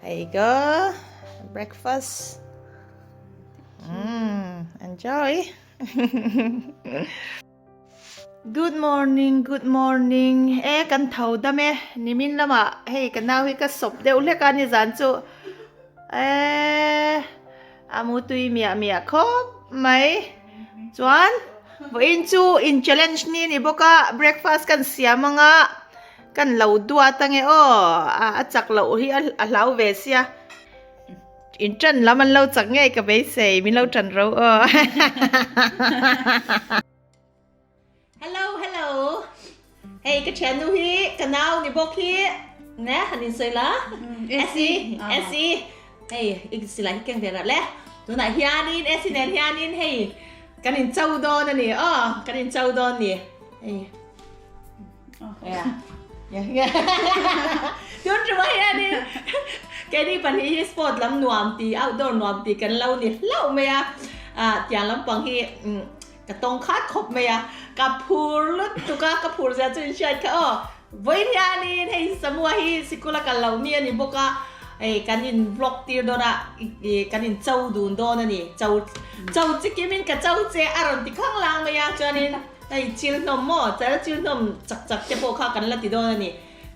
There you go. Breakfast. Mm, enjoy. Good morning, good morning. E kan tho dam e. Nimin lama hei ka nau hi ka sawp deuh hlek a ni zan chu. E a mu tui miah miah khawp mai. Chuan vawiin chu in challenge ni ni bawk a breakfast kan siam anga kan lo duat ange aw a chak loh hi a hlau ve sia. In ṭan lam an lo chak ngei ka beisei, min lo ṭan ro aw. Hello, hello. Hei ka ṭhiannu hi ka nau ni bawk hi. Ne, han insawi la. Essie, Essie. Hei, i silai hi keng ve rah le. Tunah hianin Essie nen hianin hei kan incho dawn a ni aw, kan incho dawn ni. Hei. Tun ṭuma hianin keini pahnih hi sport lam nuam ti outdoor nuam ti kan lo ni hlauh mai a, tiang lampang hi ka tawng khat khawp mai a, ka phur lutuk a, ka phur zia chu in hriat kha aw. Vawiin hianin hei Samua hi sikul a kal loh mi a ni bawk a, hei kan in vlog tir dawn a, kan in cho dun dawn a ni, cho cho chikimin ka cho che a rawn ti khang lang mai a, chuanin Hei chil hnawm maw? Chal chil hnawm chak chak te pawh kha kan la ti dawn a ni.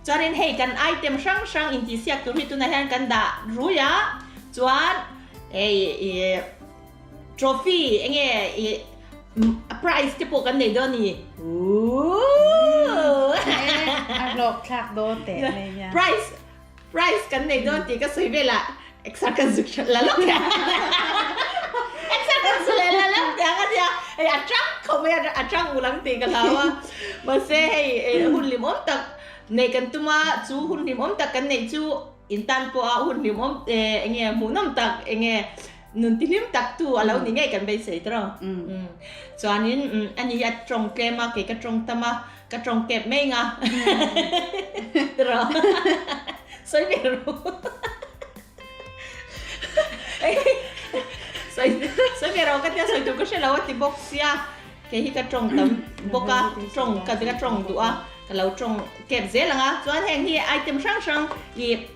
Chuanin hei kan item hrang hrang intihsiak tur hi tunah hian kan dah rui a, chuan hei ih trophy enge ih a prize te pawh kan nei dawn a ni. Ooh! A hlawk thlak dawn teh mai nia. Prize Prize kan nei dawn tih ka sawi velah exer kan zuk la lawk teh ang exer kan zu leh la lawk teh ang a nia hei a tang khawp mai a a tang ul ang tih ka hlau a mahse hei hun hlimawm tak neih kan tum a chu hun hlimawm tak kan neih chu in tan pawh a hun hlimawm eng nge hmuhnawm tak eng nge nun tihlim tak tu a lo ni ngei kan beisei tawh chuanin ani hi a tawng tlem a kei ka tawng tam a Ka tawng kep mai nga. Tiraw. Sawi ve ru. Sawi sawi ve ro ka tia sawi tur ka hre lo a ti bawk sia. Kei hi ka tawng tam bawk a, tawng ka ka tawng duh a, ka lo tawng kep zel ang a. Chuan heng hi item hrang hrang ih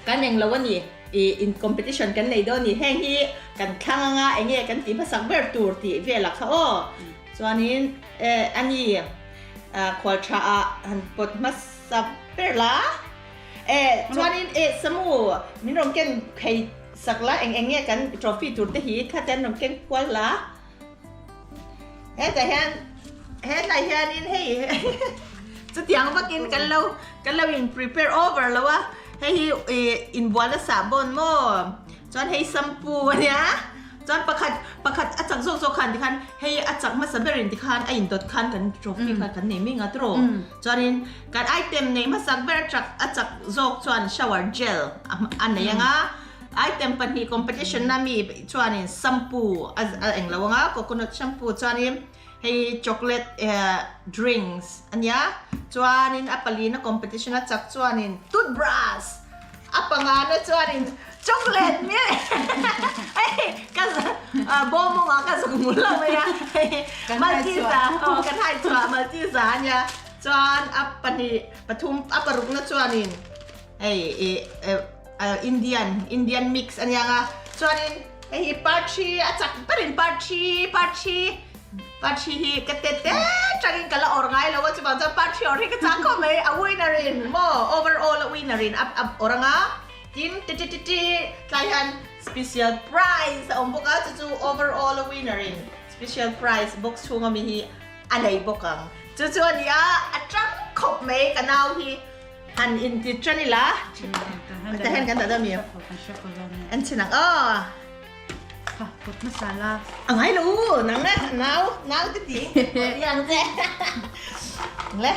kan eng lo a ni, ih in competition kan nei dawn a ni. Heng hi kan thlang anga eng nge kan tih hmasak ber tur tih velah kha aw. Chuanin eh a ni khual tha ah han pawt hmasa ber la eh chuanin eh Samu min rawn ken phei sak la eng eng nge kan trophy tur te hi kha te an rawn ken kual la hetah hian hetlai hianin hei chutiang vakin kan lo kan lo in prepare over lo a hei hi ih inbualna sahbawn maw chuan hei shampoo ania. Chuan pakhat pakhat a chak zawk zawk khan tikhan hei a chak hmasa berin tikhan a indawt khan kan trophy kha kan nei mai nga tawh. Chuanin kan item nei hmasak ber a chak a chak zawk chuan shower gel a nei anga item pahnih competition na mi chuanin shampoo a a englo anga coconut shampoo chuanin hei chocolate drinks ania chuanin a palina competition a chak chuanin toothbrush A pangana chuanin chocolate miah hei ka bawmawngah ka zuk mul lo mai a hei Maltese aw kan hai chhuah Maltese a nia chuan a pahnih pathum a parukna chuanin hei ih Indian Indian mix a nia nga chuanin hei hi parthi a chak berin parthi parthi Parthi hi ka te te tangin ka la awr ngai lo a chuvang chuan parthi awr hi ka chak khawp mai a winner in maw overall a winner in a awr anga tin ti ti ti ti tlai hian special prize a awm bawk a chu chu overall a winner in special prize box chhunga mi hi a nei bawk ang chu chu a ni a a tang khawp mai ka nau hi han in ti tan ila tah hian kan dah dawn mi an chhin ang aw. Kha kut hmasa la. A ngai lo u, nang le nau nau te ti ti ang che. Le.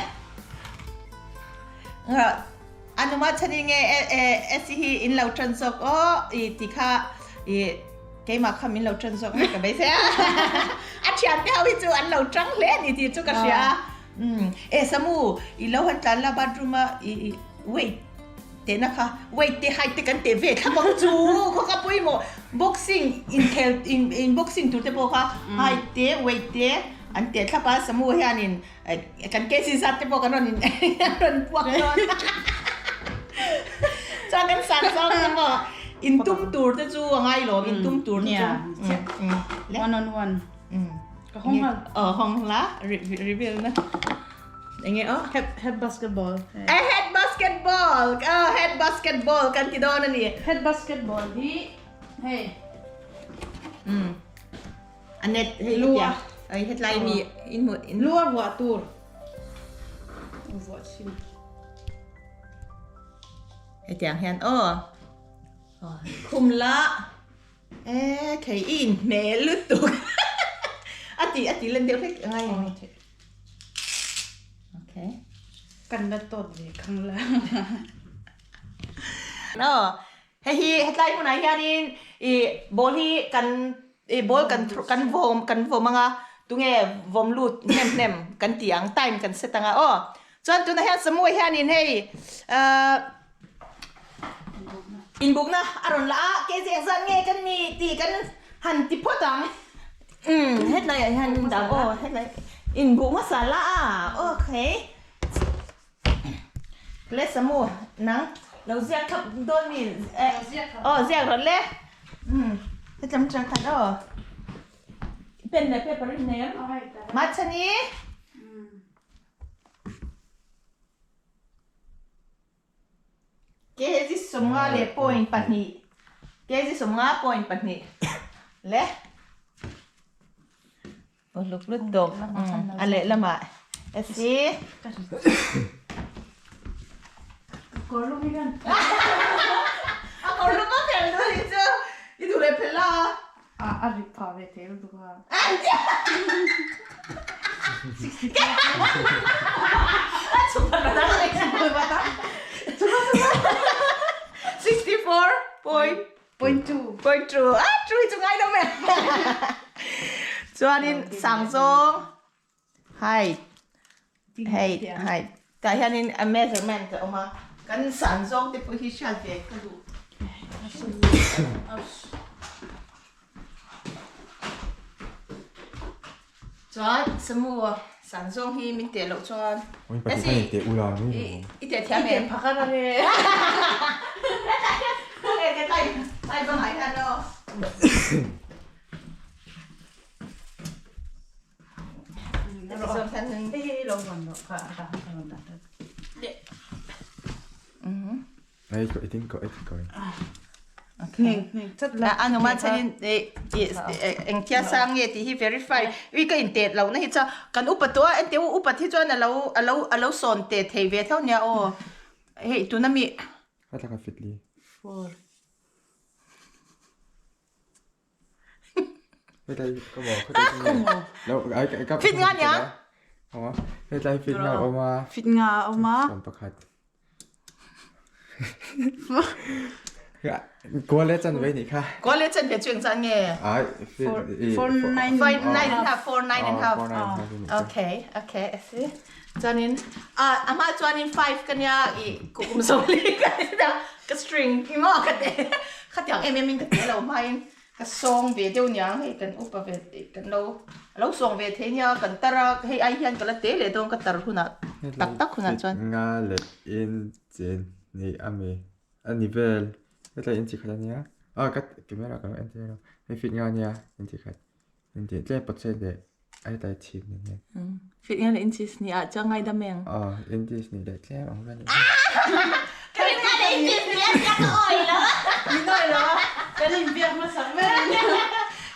Nga anuma chani nge e e e si hi in lo tran zawk o i ti kha i keimah kha min lo tran zawk nge ka beisei a. A thian te ho hi chu an lo tang hle a ni tih chu ka hria a. Um e Samu i lo han tlan la bathroom a i i wait Tehna kha weight te height te kan teh ve thlap ang chu khaw ka pawimawh boxing inkhel in in boxing tur te pawh kha height te weight te an teh thlap a Samu hianin kan kc zat te pawh kan rawn in an rawn puak dawn. Chuan kan san zawng te maw in tum tur te chu a ngai lawm in tum tur te chu. One on one. Ka hawng hal. Aw hawng la reveal na. Enge aw? Head head basketball. Eh head basketball. Aw head basketball kan ti dawn a ni. Head basketball hi hei. A net hei lua. Ai hetlai mi in hmu in. Lua vuah tur. Vuah chhin. Hetiang hian aw. Khum la. E thei i in hmel lutuk. A ti a ti len deuh hlek ngai ang. Okay. Kan la tawt ve khang la. No. Hei hi hetlai hmunah hianin i ball hi kan i ball kan kan vawm kan vawm anga tunge vawm lut hnem hnem kan ti ang time kan set anga aw chuan tunah hian Samuel hianin hei ahh inbukna a rawn la a kezi engzat nge kan ni tih kan han ti phawt ang umm hetlaiah hian dang aw hetlai inbuk hmasa la a okay. Le Samu, nang lo ziak thlap dawn mi eh aw ziak rawh le. Um hetlem tang khan aw. Pen leh paper in nei em? Machhani. Kg 50.2. Kg 50.2. Le. Uluk lutuk. A lehlamah Esi. Kawrlum hi kan. A kawrlum a fel duh hi chu i duh leh fel a. A a rit phah ve thei lutuk a. A chhupa ta 64 point Point 2. Point 2. Ah, 2 hi chu ngai lo me. Chuanin sang zawng height height height tah hianin a measurement a awm a kan sang zawng te pawh hi hriat ve ka duh. Chuan Samu sang zawng hi min teh loh chuan i teh thiam em? Phakar a re. Tai bangah hian aw. Hei hei lo van rawh kha a dah ka rawn dah ta. Ei ko itin ko itin ko. Anu ma chanin engtia sang nge tih hi verify ui ka in tet lo na hi cha kan upa tawh a ente u upat hi chuan alo alo alo sawn te thei ve tho nia aw hei tuna mi Ka tla ka fit li. 4 Hetlai ka maw khaw lo ai ka Fit nga nia? Aw hetlai fit nga awm a. Fit nga awm a. Sawm pakhat. Kual le chan ve nih kha. Kual le chan ve chu eng chan nge? Ai fit 4 9 5 9 and half 4 9 and half. Okay, okay, I see. Chuanin a amah chuanin 5 ka nia i kum sawmli ka nia ka string hi maw ka te khatiang em em in ka te lo hmain Ka sawng ve deuh niang hei kan upa ve kan lo a lo sawng ve thei nia kan tar a hei ai hian ka la te leh dawn ka tar hunah tak tak hunah chuan. Nga leh in chen ni a mi a ni vel hetlai in chi khat a nia ah ka camera ka lo en tir a hei fit nga nia in chi khat in tih tlem pawt se leh a hetlai chhip ni hian fit nga leh inches ni ah chuan ngaidam eng ah inches ni leh tlem ang vel Ka rin nga leh inches ni a sia ka awi lo Min awi lo a kan inbiak hmasak ber a nia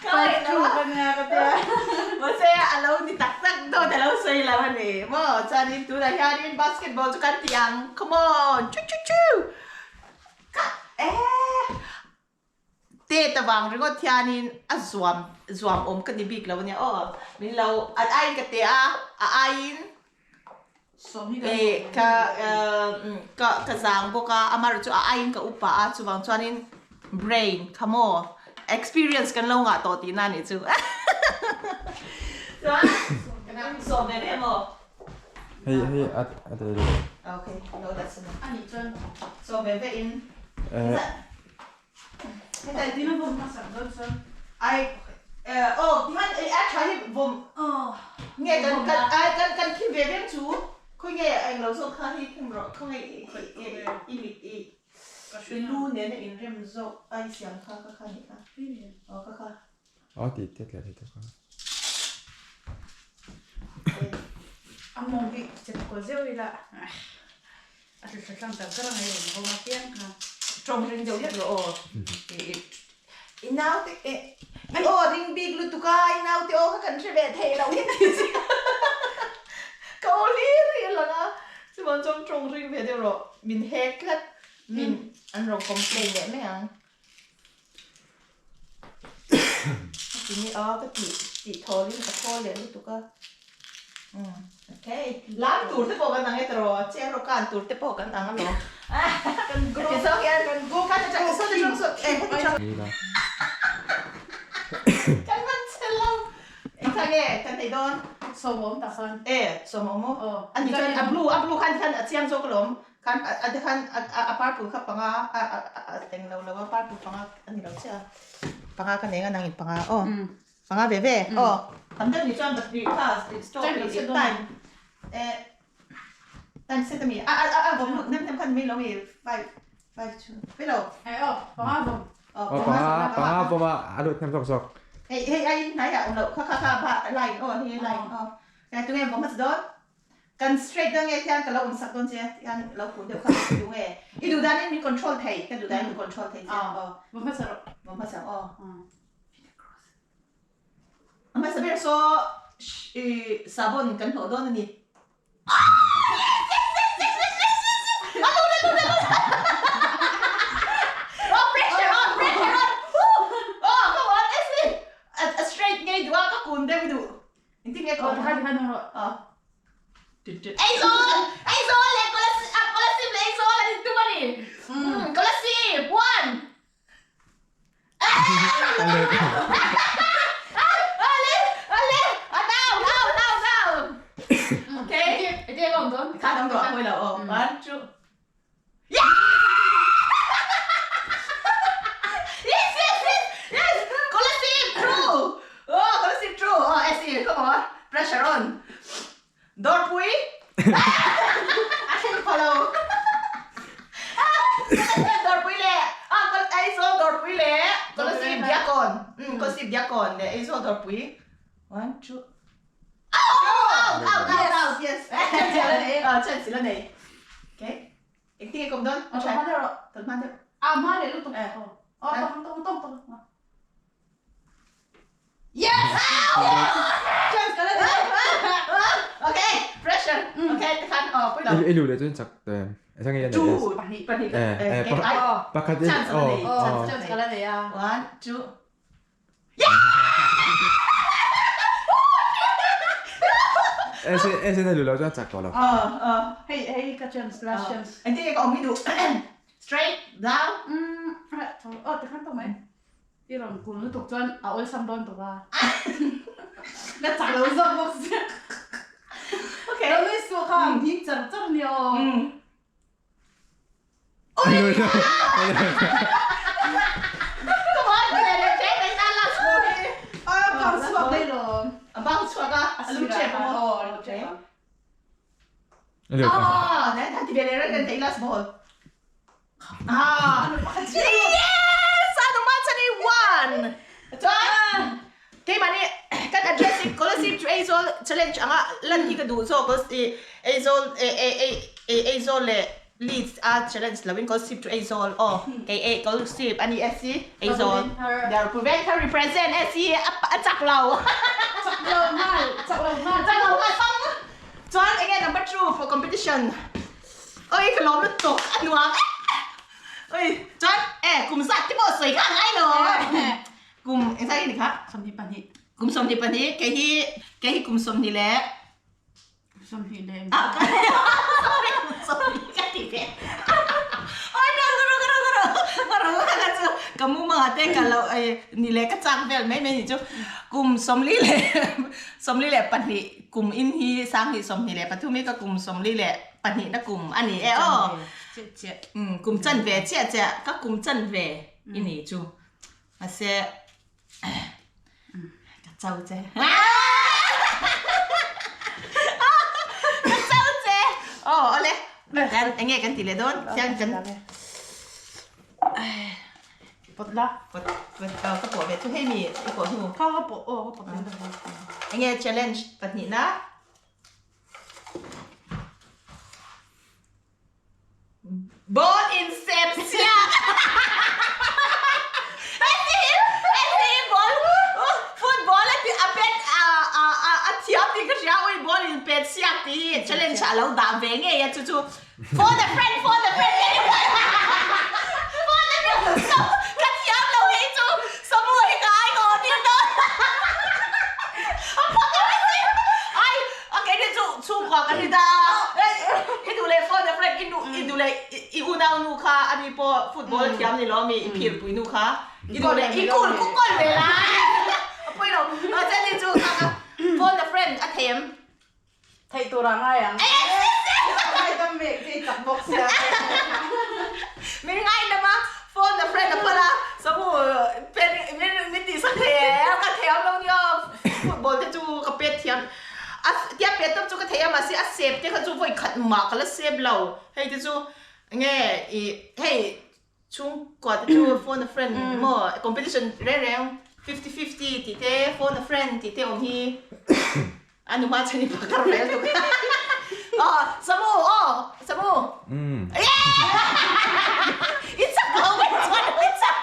Ka awi lo 5 2 ka nia ka tia Mahse a lo ni tak tak dawt a lo sawi lo a ni maw chuanin tunah hianin basketball chu kan ti ang come on chu chu chu ka eh Tet avang ringawt hianin a zuam zuam awm ka ni bik lo ania aw. Min lo an aiin ka teh a, a aiin eh ka ka ka zang bawk a, amaherawhchu chu a aiin ka upa a chuvang chuanin brain kha maw experience kan lo ngah tawh tihna a nih chu. Chuan ka nang sawm ve ve maw? Hei hei a a teh lo. Okay, lo dah chhin ang. A nih chuan sawm ve ve in. Eh. Hetlai tin a vawm hmasak dawn chuan ai aw tihan ei a tha hi vawm nge kan kan ai kan kan khim ve vem chu khawi nge eng lo zawk kha hi khim rawh khaw nge i i mit i I lu nena inrem zawk a i siam kha ka kha nih kha. Aw ka kha. Aw tih tet leh thei tawk a. A mawng hi chep kual zeuh ila a tla thla tlang char char a ngai rawn bawk a piang kha. Tawng ring deuh hlek rawh aw. I naute eh i aw ring bik lutuk a i naute aw kha kan hre ve thei lo hi ti chi ka aw hlir hi a lang a chuvang chuan tawng ring ve deuh rawh min hek tlat min an rawn complain leh mai ang ka ti ni a ka tih tih thawl in ka thawl leh lutuk a umm okay lam tur te pawh kan ang e tawh chiang rawh kan tur te pawh kan ang alawm kan ti zawk hian kan go khan atang saw te chang saw eh heti chang kan man che lo engthla nge kan nei dawn sawm tak khan e sawm awm aw ani chuan a blue a blue khan khan a chiang zawk alawm Khan a te khan a purple kha panga a a eng lo lo a purple panga a ni lo chiah a panga ka nei a nangin panga aw panga ve ve aw tam deuh ni chuan battery kha store time eh time set ami a a a vawm lut nem nem khan mai lo mi five five chu mai lo eh aw panga vawm aw panga panga vawm a a lut hnem zawk zawk hei hei ai hnai ah awm lo kha kha kha line aw hei line aw tunge vawm hmasa dawn Kan straight dawn nge hian ka lo awm sak dawn che hian lo kun deuh kha ka duh nge i duh danin min control thei ka duh danin min control thei che aw Vawm hmasa rawh vawm hmasa aw finger cross a hmasa ber saw i sabon kan hlawh dawn a ni yes yes yes yes yes yes yes yes a lut a lut a lut oh pressure on pressure on oh come on Ashley a straight ngei duh a ka kun deuh i duh Engtin nge ka awm? Khan khan rawh. Aw. Aizawl! Aizawl leh Kolasib, ah Kolasib leh Aizawl an intum a ni. Kolasib, one! Ale! Ale! A down, down, down, down! Okay. Enge ka awm dawn? Khan awm rawh, a pawi lo aw. One, two. Yes, yes, yes, yes! Kolasib, true! Oh, Kolasib, true! Oh, SE, come on. Pressure on. Dawrpui! A thleng pha lo. Kolasib Dawrpui leh ah Aizawl Dawrpui leh Kolasib Diakon. Kolasib Diakon leh Aizawl Dawrpui. One, two. Out, out, out, out, yes. Ah, chance la nei. Okay. Engtin nge ka awm dawn? Aw, tawng hma deuh rawh. Tawng hma deuh. Ah, hma leh lutuk. Eh. Aw, aw, tawng, tawng, tawng, tawng. Yes! Chance ka la nei. Okay, pressure. Okay, tikhan aw, pui lo. I lu leh chuan chak em. Eng nge Two, Pahnih. pahnih. Eh, eh, pakhat Chance la nei. Oh, chance ka la nei a. One, two. Esen a lulo chuan chak tawh lo. Hei hei ka chance last chance. Engtin nge ka awm hi duh? Straight down. Aw tikhan tawh mai. I rawn kul lutuk chuan a awlsam dawn tawh a. Na chak lo zawk bawk sia. Okay. Lo nui suh kha nghing char char nia aw. Come on, ke le che kan tan last ball hi. A bang chhuak daih lawm. A bang chhuak a, a lu chep a maw? Aw, a lu chep a. Ah, then han ti ve leh reng reng thei last ball. Ah, yes! Ano man sa ni one. Chuan, keimahni kan address hi Kolasib chu Aizawl challenge anga lan hi ka duh zawk Aizawl Aizawl leh Leeds a challenge lovin Kolasib chu Aizawl aw kei e Kolasib a ni SC Aizawl they are prevent her represent SC a chak lo chak lo nghal chak lo nghal chak lo nghal pang chuan enge number 2 for competition oi ka lawm lutuk a nuam oi chuan e kum zat te pawh sawi kha a ngai lo kum engzat nge ni kha 22 kum 22 kei hi kei hi kum 20 leh 20 leh ah sorry kum 20 ka ti ve oi no ka ru ka ru ka ru ka ru ka chu ka mu manga te ka lo ni leh ka chak vel mai mai ni chu kum 24 leh 24 leh pahnih kum in hi sang hi 23 leh pathum hi ka kum 24 leh pahnih na kum a ni e aw kum chan ve chiah chiah ka kum chan ve i ni chu Mahse ka cho che. Ka cho che. Oh, ole. Kan enge kan ti leh dawn. Khian kan. Pawt la. Pawt pawt ka pawh ve chu hei mi i pawh hnu. Kha ka pawh aw ka pawt ve ta. Enge challenge pahnihna? Ball in sep siak. Heti ball football a ti a pet a a a a thiam tih ka hria ui ball in pet siak tih hi challenge ah a lo dah ve ngei a chu chu For the friend, for the friend ka ni huai For the friend so ka thiam lo hei chu Samu hi ka ai ka awm tir dawn A phak a si Ai a kei ni chu chhungkua ka ni ta I duh leh for the friend i nu i duh leh i unau nu kha ani pawh football a thiam ni lo ami i phirpui nu kha i duh leh i kul ku kawl ve la A pawi lo a chuan ni chu for the friend a them Theih tur ah ngai ang. Ngai dam mek che i chak bawk sia. Min ngai dam a, phone a friend a phal a, samu pen min min tih sak thei e, ka thei awm lo nia, football te chu ka pet thiam a tia pet tawp chu ka thei a mahse a sep te kha chu vawi khat mah ka la sep lo, hei te chu nge i hei Chhungkua te chu phone a friend maw competition reng reng 50-50 tih te phone a friend tih te awm hi a nu hma chhan i pakar vel tuk aw Samu aw Samu i chak lo mai chuan i chak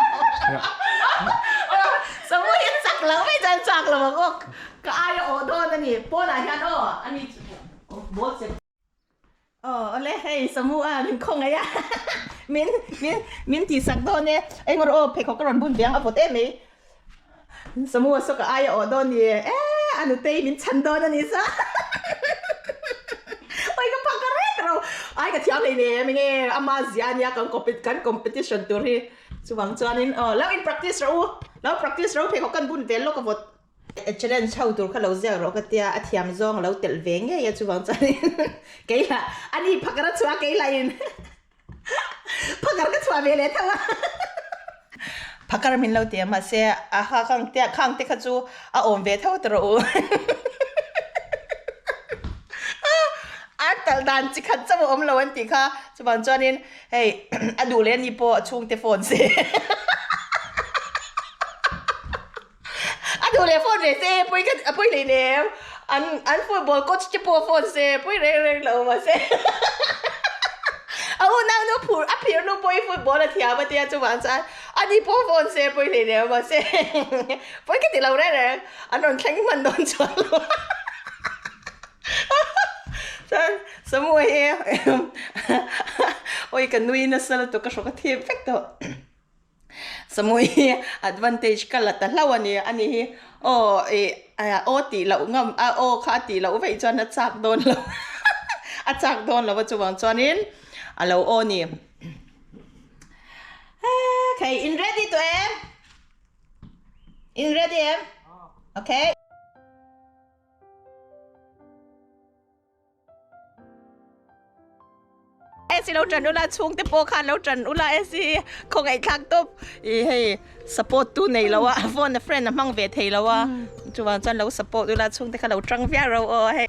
Samu hi chak lo mai chuan chak lo ang aw ka aia awh dawn a ni pawnah hian aw ani ball sep Aw awle hei Samu a min khawngaih a min min min tihsak dawn e eng rawh aw pheikhawk ka rawn bun ve ang a vawt em mai Samu a saw ka aia awh dawn ni e a nutei min chhan dawn a ni sa oi ka phak ka ret ro ai ka thiam hlei nem enge ama zia ania kan kan competition tur hi chuvang chuanin aw lo in practice rawh u lo practice rawh u pheikhawk kan bun vel lawk a vawt. Challenge ho tur kha lo ziak rawh ka tia, a thiam zawng a lo telh ve ngei a chuvang chuanin keilah ani phakar a chhuah keilahin phakar ka chhuah ve leh tho a. Phakar min lo ti a mahse a ha khang te khang te kha chu a awm ve tho ta rawh u. A talh dan chi khat chauh a awm lo an tih kha chuvang chuanin hei a duh leh ani pawh a chhungte phone se. A duh leh phone ve se pui ka a pui hlei nem an an football coach te pawh phone se pui reng reng lo mahse a unau nu phur a phir nu pawh hi football a thiam a tia chuvang chuan ani pawh phone se pui hlei nem mahse pui ka ti lo reng reng an rawn thleng hman dawn chuang lo chuan Samuel hi awi ka nui nasa lutuk ka hrawk a thip vek tawh. Samui hi advantage ka la ta hlauh a ni, ani hi aw ih aw tih loh ngam a aw kha a tih loh veih chuan a chak dawn lo a chak dawn lo a chuvang chuanin a lo aw ni. Okay, in ready tawh em? In ready em? Okay. Esi lo ṭan ula chhungte pawh khan lo ṭan ula esi khawngaih thlak tawp i hei support tu nei lo a phone a friend a hmang ve thei lo a chuvang chuan lo support ula chhungte kha lo ṭang viau ro aw hei.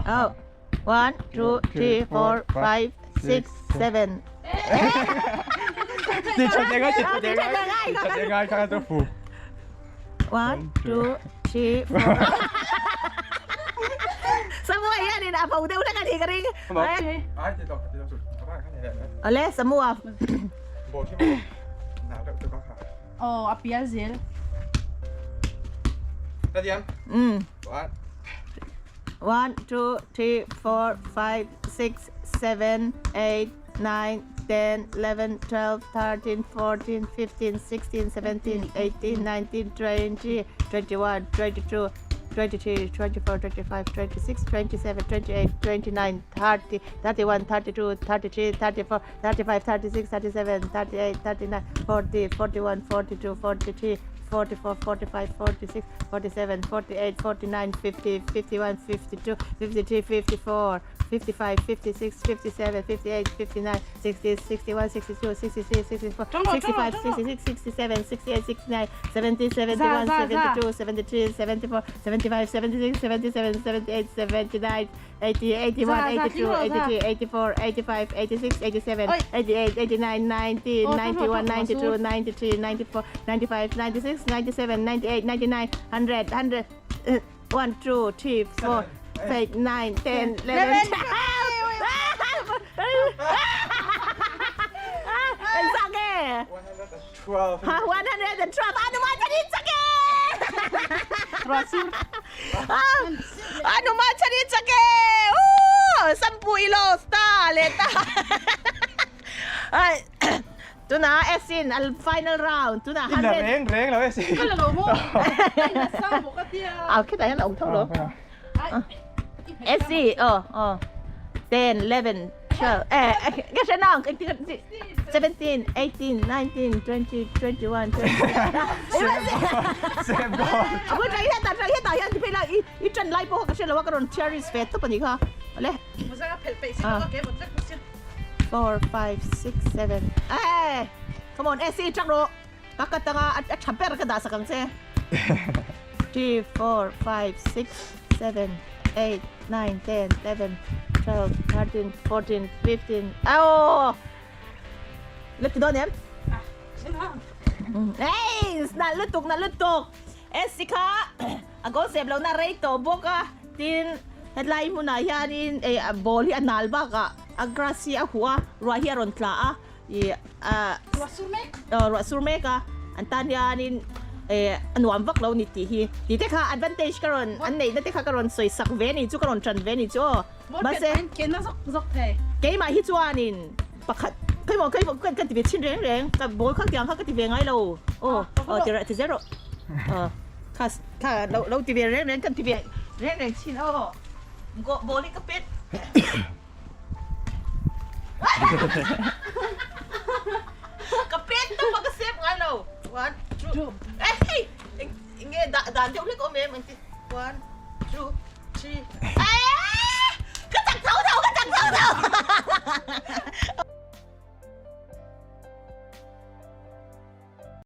Oh, 1, 2, 3, 4, 5, 6, 7. 1, 2, 3, 4. Samua hianin a vo deuh hlek a nih ka ring. Awle, Samua. Aw, a pial zel. Um. 1, 2, 3, 4, 5, 6, 7, 8, 9, 10, 11, 12, 13, 14, 15, 16, 17, 18, 19, 20, 21, 22, 23, 24, 25, 26, 27, 28, 29, 30, 31, 32, 33, 34, 35, 36, 37, 38, 39, 40, 41, 42, 43, 44, 45, 46, 47, 48, 49, 50, 51, 52, 53, 54, 55, 56, 57, 58, 59, 60, 61, 62, 63, 64, 65, 66, 67, 68, 69, 70, 71, 72, 73, 74, 75, 76, 77, 78, 79, 80, 81, 82, 83, 84, 85, 86, 87, 88, 89, 90, 91, 92, 93, 94, 95, 96, 97, 98, 99, 100, 100, 1, 2, 3, 4, 8, 9, 10, 11, 12. Ang sakit! 112. Ha, 112! Ano man sa sakit? Rasur. Ah, ano man sa sakit? Oh, sampu ilos ta, leta. Ay, tuna Esin, al final round. Tuna In la 100. reng reng lo eh si. Ka la lo mo. Ai na sa mo ka tia. Ah, kita yan ang thâu lo. Esi, oh, oh. 10, 11, 12, eh, kasi na, 17, 18, 19, 20, 21, 22. Same goal. 啊，不，这一打这一打呀，你别来一一阵来不好，可是我个人 cherries 肥都不你看，来 Mo sa ka pel pe si ko ke mo tlak si. ，four five six seven，哎，come on，哎，四张罗，那个等啊啊，差别个打是刚才，three four five six seven eight nine ten eleven twelve thirteen fourteen fifteen，哎哦，你几多年？Hey, nalutok, nalutok. Eh, si ka, ako seb lo na rate boka tin headline mo na hianin eh ball hi anal ba ka agrasi a huwa ruwa hi aron tla a i a Rasur mek. ruwa sur me ka an tan hianin eh anuam vak lo ni ti hi ti te kha advantage karon an nei na te kha karon soi sak ve ni chu karon tran ve ni chu Mo ma pe se pen ke na zok zok the. keimah hi chuanin pakhat keimah keimah kan kan ti ve chin reng reng ka ball kha tiang kha ka ti ve ngai lo oh oh ti ra ti zero ờ kha kha lo lo ti ve reng reng kan ti ve reng reng chin oh go ball hi ka pet ka pet to pa ka save ngai lo one two eh hey nge da da deuh hlek awm em ang ti one two three eh.